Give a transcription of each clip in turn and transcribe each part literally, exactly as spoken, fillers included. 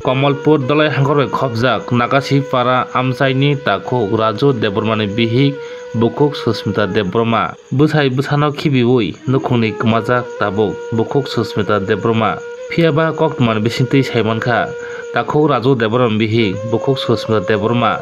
Kamalpur Dolai hangkhor bai khopjak Nakasipara amchaini takhuk Raju Debbarmani bihik bukhuk Susmita Debbarma. Bwsai bwsano khibiwi nukhungni kwmajak tabuk bukhuk Susmita Debbarma. Phiyaba koktwmani bisingtwi saimankha, takhuk Raju Debbarma bihik bukhuk Susmita Debbarma,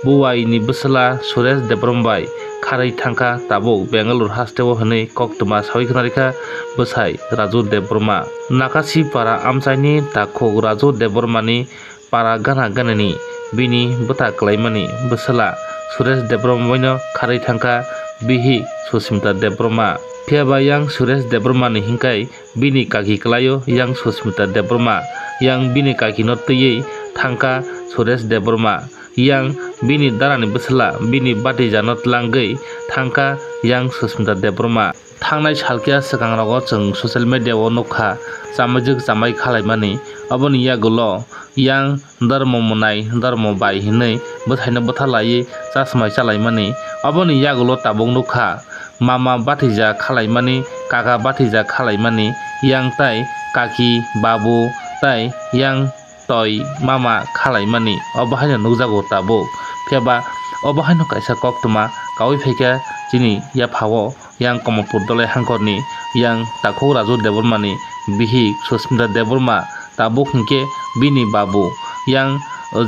bubaini bwsla Suresh Debbarma bai kharwi thangkha tabuk Bengaluru hasteo hwnwi koktwma sawi khwnarikha bwsai Raju Debbarma. Nakasipara amchaini takhuk Raju Debbarmani para gana ganani bini bwta kwlaimani bwsla Suresh Debbarma baino kharwi thangkha bihik Susmita Debbarma. Phiyaba yang Suresh Debbarmani hinkhai bini kaki kwlaio yang Susmita Debbarma, yang bini kakino twiwi thangkha Suresh Debbarma, yang bini darani bwsla bini batijano tlangwi thangkha yang Susmita Debbarma. Thangnai salkhe swkangrogo chwng social media o nukha, chamaijwk chamai khalaimani. Oboni yagulo yang dharmo mwnai dharmo bai hinwi bwthaino bwtharlaiwi chasmai chalaimani. Oboni yagulo tabuk nukha, mama batija khalaimani, kaka batija khalaimani, yang tai kaki, babu tai yang toi mama khalaimani, obo haino nukjago tabuk. Phiyaba obo haino kaisa koktwma kaui phaikha chini yaphao, yang Kamalpur Dolai hangkorni yang takhuk Raju Debbarmani bihik Susmita Debbarma, tabuk hinkhe bini babu yang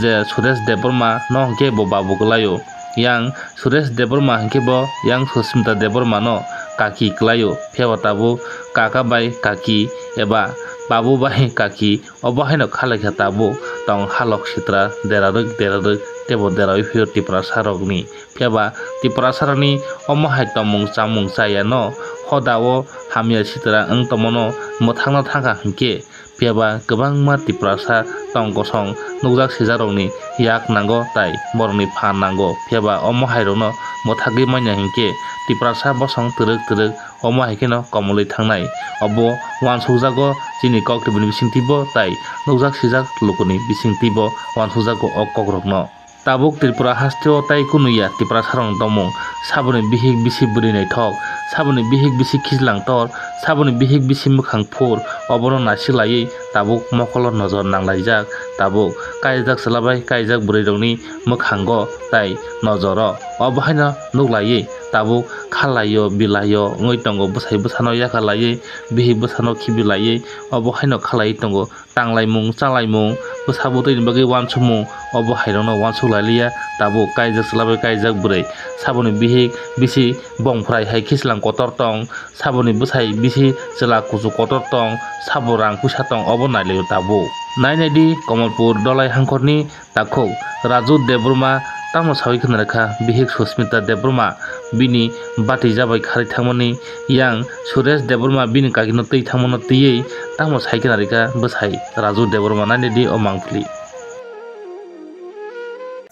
je Suresh Debbarma no hinkhe bo babu kwlaio, yang Suresh Debbarma hinkhe bo yang Susmita Debbarma no kaki kwlaio, phiyaba tabuk kaka bai kaki eba babu bai kaki. Obo haino khalaikha tabuk tong halok sitra derarwk derarwk teibo deraui phio Tiprasa rokni. Phiyaba Tiprasa rokni omo hai tongmung chamung chayano hodao hamya sitra wng tongmano mwthangna thangkha hinkhe, phiyaba kwbangma Tiprasa tong kosong nukjak sijak rokni yak nango tai borokni phan nango. Phiyaba omo hai rokno mwthagwi manya hinkhe Tiprasa bosong twrwk twrwk omo hai kheno komolwi thangnai. Obo uansukjago chini koktwbini bisingtwibo tai nukjak sijak lukuni bisingtwibo uansukjago o kokrokno. Tabuk Tripura hasteo tai kunu ya Tiprasarokni tongmung, saboni bihik bisi bwrwi naithok, saboni bihik bisi khislangtor, saboni bihik bisi mwkhang phur, obono naisiklaiwi tabuk mokolo nojor nanglaijak, tabuk kaijak chwla bai kaijak bwrwirokni mwkhango tai nojoro. Obo haino nuklaiwi tabuk khalaio bilaio wngwi tongo, bwsai bwsano yakarlaiwi, bihik bwsano khibilaiwi obo haino khalaiwi tongo. Tanglaimung, chalaimung, bwsa bwtwini bagwi uansukmung, obo hairokno uansuk lailiya tabuk kaijak chwla bai kaijak bwrwi. Saboni bihik bisi bongphrai hai khichlang kotor tong, saboni bwsai bisi chwla kuchuk kotor tong, sabo rang puisa tong, obo nailaio tabuk. Nai naidi Kamalpur Dolai hangkhorni takhuk Raju Debbarma tamo sawi khna rwkha, bihik Susmita Debbarma bini batija bai kharwi thangmani, yang Suresh Debbarma bini kakino twi thangmano twiwi tamo sai khna rwkha bwsai Raju Debbarma. Nai naidi o mangpili.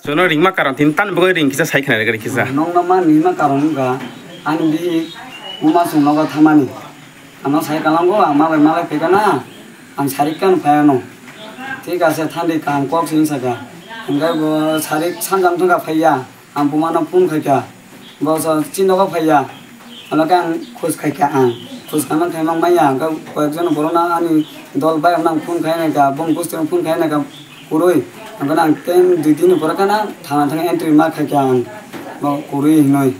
Jono ringma karon tin tan bagwi ring kisa sai khna rwkha ring kisa. Nokno man hima karon wngkha ani bihik buma chwng nogo thamani. Ano sai kalango ang malai malai phaikha na, ang sarik kano phaiano. Thik ase thandi kaham kok sini saka. Hingke bo sarik sanjam thangka phaiya, ang bumano phone khaikha. Bo sa chini nogo phaiya. Ano khe ang khus khaikha ang. Khus khama khaimang maya, hingke koyek jon borok na ani dol bai ang phone khai naikha, bong bustino phone khai naikha kwrwi. Hingke ang ten dui din ni borok khana thana thang entry ma khaikha ang. Bo kwrwi hinoi.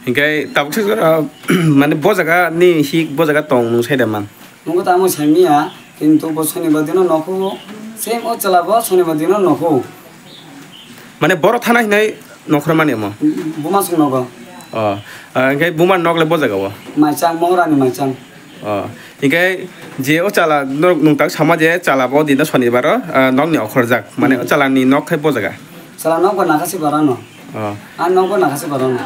Hinkhe tabuk se jora, mane bo jaga ni hik bo jaga tong nung sai da man. Nungkha tamo sai miya, kintu bo sonibar dino nokho, same o chwla bo sonibar dino nokho. Mane boro thana hinai nokhor mani omo? Buma song nogo. O, ah, hinkhe buma nok le bo jaga o? Maichang, Mohorani Maichang. O, hinkhe je o chwla norok nung tak sama je chwla bo dino sonibar o, ah, nok ni okhorjak, mane o chwla ni nok khai bo jaga? Chwla nok bo Nakasi Parano. O. Ang nokbo Nakasi Parano.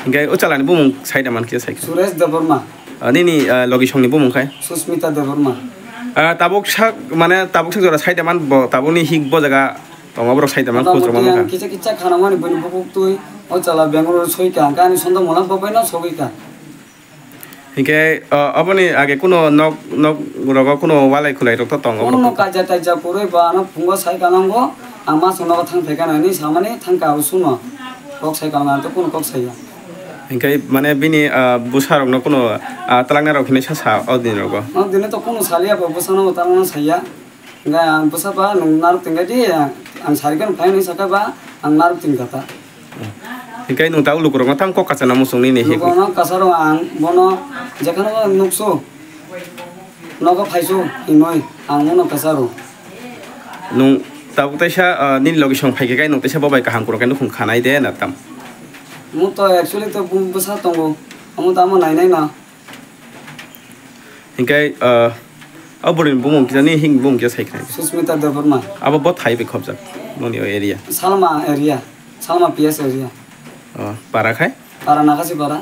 Hinkhe o chwla ni bumung sai da man khe sai khe. Suresh Debbarma. Ah, nini, ah, logi song ni bumung khai? Susmita Debbarma. Ah, tabuk sak, mane tabuk sak jora sai da man bo, tabuk ni hik bo jaga tongo borok sai da man khujrwma Motamoti ang mangkha. Kisa kisa khanamani bini bukuk twi o chwla Bangalore soi kha, hingkhe ani sonda mula bo bai no sogwi kha. Hinkhe, o, oboni age kuno nok, nok rogo kuno walai khulai rok to tongo. Kuno kaija taija kwrwi ba ano phungo sai kanango, ang masuk nogo thang phaikha nai hinwi samani thangkha o suno. Kok sai kanango, ang to kuno kok saiya. Hinkhe mane bini, ah, bwsa rokno kuno, ah, twlangna rok hinwi sa sa o din rogo. O dino to kuno saliya bo bwsano twlangna saiya. Hingke ang bwsa ba nwng narwk tingkha di, ang sari khe phai hwnwi sakha ba, ang narwk tingkha ta. Hingke nwng tabuk lukurokno tamo kok kacha na muchung nini hik? Lukurokno kasaro ang bono jekhano nuksu, nogo phaisu hinwi ang bono kasaro. Nwng tabuk teisa, ah, nini logi song phaikhe kai nwng teisa bo bai kaham kwrwng khe nukhung khanai de na tam? Mo to actually to bu-, bwsa tongo, amo tamo nainai na. Hingke, ah, o bwrwini bumung kisa ni hing bumung kisa sai khnai. Susmita Debbarma. Abo bo thai bai khobjak noni o area? Salma area, Salma P S area. Oh, para khai? Para Nakasi para.